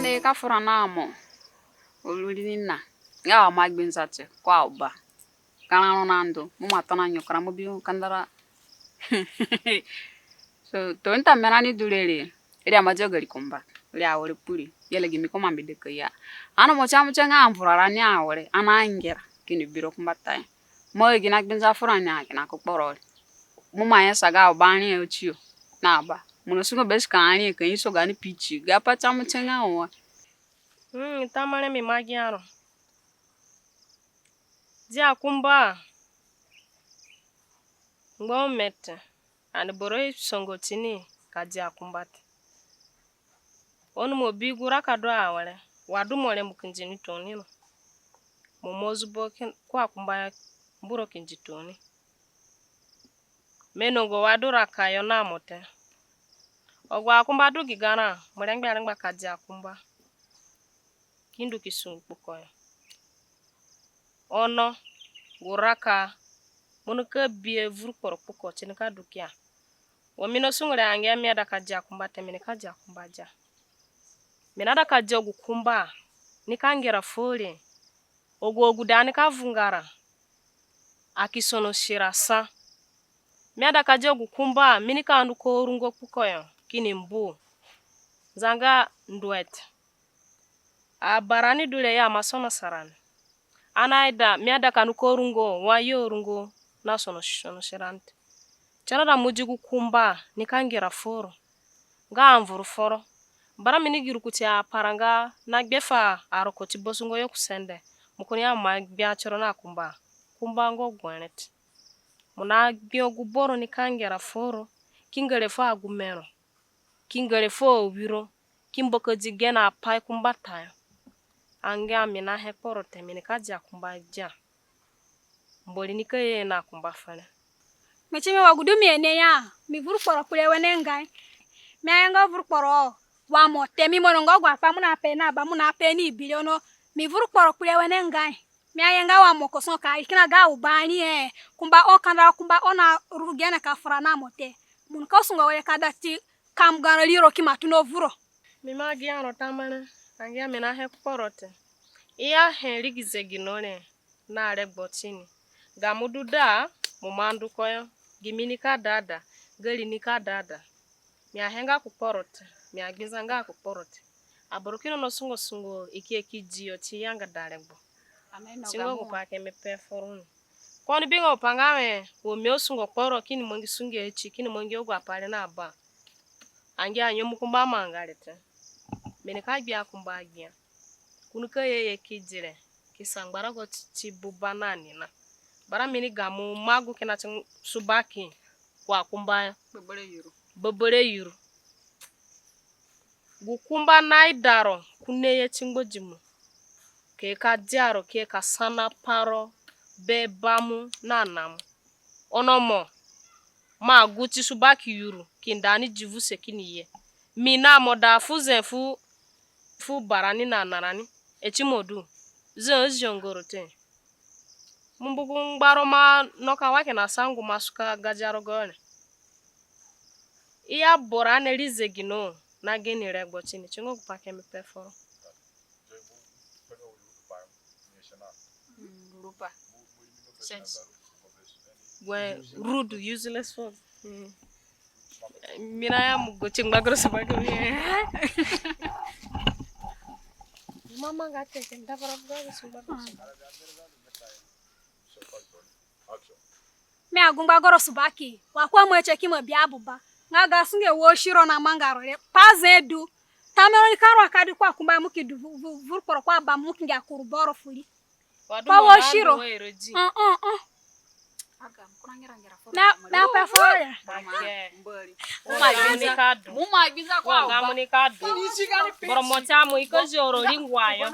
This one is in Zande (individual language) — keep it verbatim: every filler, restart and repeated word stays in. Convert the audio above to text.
Ni ka fura na mo, o ruri ni na, nga wa mo agbinza te, ko auba. Garã ro na ndu, mo ima tona nyokora, mo bi kandara. So, tooni ta merani du re re, ri ama dia gari kumba, ri awere kpuri, yere gimi ko ima mbeda ka ya. Ani mo ti a mo ti nga avura rani awere, ani angera, kini bi ro kumbatayo. Mo agi na gbinza furani a kina ku kporo re. Mo ima nyasa ga auba riahe tiyo na ba. Mo na sungo besi ka riahe ka nyiso gaani piti, ga pa ti a mo ti nga wa. Mm, tamare mi ima gia ro. Dia kumba ngba ome te, ani boro aisongo tini ka dia kumba te. Ono mo bi gu raka du awere, wa du mo re mo kindi ni tooni ro. Mo ima zubo ku akumba yo, mbu ro kindi tooni. Mi inongo wa du raka yo na mo te. Agu akumba du gi garã, mo rengbe arengba ka dia kumba ki ndu ki sungu kpuko yo. Ono gu raka mo nika bihe vuru kporo kpuko ti nika du kia. Wa mi na sungu re angia mi aida ka dia kumba te, mi nika dia kumba dia. Mi naida ka dia gu kumba nika ngera fuo re. Agu agude ani ka vunga ra, a ki sonosi ra sa. Mi aida ka dia gu kumba mi nika ndu ka rungo kpuko yo kini mbu. Zanga nduete. Abarani du re ya ma sonosa rani. Ani aida, mi aida ka ndu ka rungo, wa yo rungo na sonosi, sonosi rani te. Ti ani aida mo di gu kumba nika ngera fuo ro nga avuru foro. Bara mi ni gi ru kuti aparanga na gbe fu aroko ti basungo yo ku sende. Mo kini ya mo agbia tiro na kumba. Kumba nga gu re te. Mo nagbia gu boro nika ngera fuo ro, ki ngere fu agume ro, ki ngere fu awiro, ki mbakadi gene apai ku mbatayo. Angia mi nahe kporo te, mi nika dia kumba dia. Mbori nika ye na kumba fere. Mi ti mi wa gu du mi ene ya, mi vuru kporo kpure wenengai. Mi ayenga vuru kporo wa mo te, mi mo inongo agu apai mo nape na ba, mo nape ni bi re ono. Mi vuru kporo kpure wenengai. Mi ayenga wa mo ko sungo ka ri kina ga ubani e. Kumba o kanda, kumba o na ru gene ka fura na mo te. Mo nika sungo were ka da ti kam garã riro ki ima tona vuro. Mi ima gia ro tamare, angia mi nahe kporo te. I ahe ri gi zegino re na regbo tini. Gamo du da, mo ima ndu koyo, gimi nika da da, gari nika da da. Mi ahenga ku kporo te, mi agbinzanga ku kporo te. Aboro kina na sungo sungo i ki ye ki di yo ti yangada regbo. Singo gu pai ke mi pe furoni. Ko ni bingo pa nga we, wo mi asungo kporo kini mangi sunge ti, kini mangi agu apai re na ba. Angia nyemu kumba manga re te. Mi nika gbia kumba agbia. Ko nika ye ye ki di re, ki sa ngbarago ti, ti buba na nina. Bara mi ni gamo magu kina ti subaki wa kumba ya. Bebere yuru. Bebere yuru. Gu kumba naida ro, ko ni ye ti ngbadimo. Ke ka dia ro, ke ka sana pa ro, be bamu na namu. Ono mo, mo agu ti subaki yuru, ki nda ni di vuse kini ye. Mi na mo da fu ze fu, fu barani na narani. Eti mo du. Ze o zio ngoro te. Mo mbu gu ngbaro ma noka wa kina sangu ma suka gadia rogo re. I ya boro ane ri zegino na gini regbo tini, singo gu pai ke mi pe foro. Mm, rupa. Sense. Gu rude, useless phone. Mm. Mi na ya mo go ti ngbagoro subaki. Mama nga te ke ndabara go ti ngbagoro subaki. Mi agu ngbagoro subaki, wa ko mo ete ki mo bi abuba. Nga ga sunge wo siro na manga ro re. Pa ze du. Tamero ni ka ru aka di ko akumba mo ki du vu-, vu-, vuru kporo ko aba mo ki ngia kuru boro furi. Pa wo siro. Uh, uh, uh. Na, na pe foro ya. Mo ma gbinza ko. Boro mo ti amo iko zoro ringwa yo.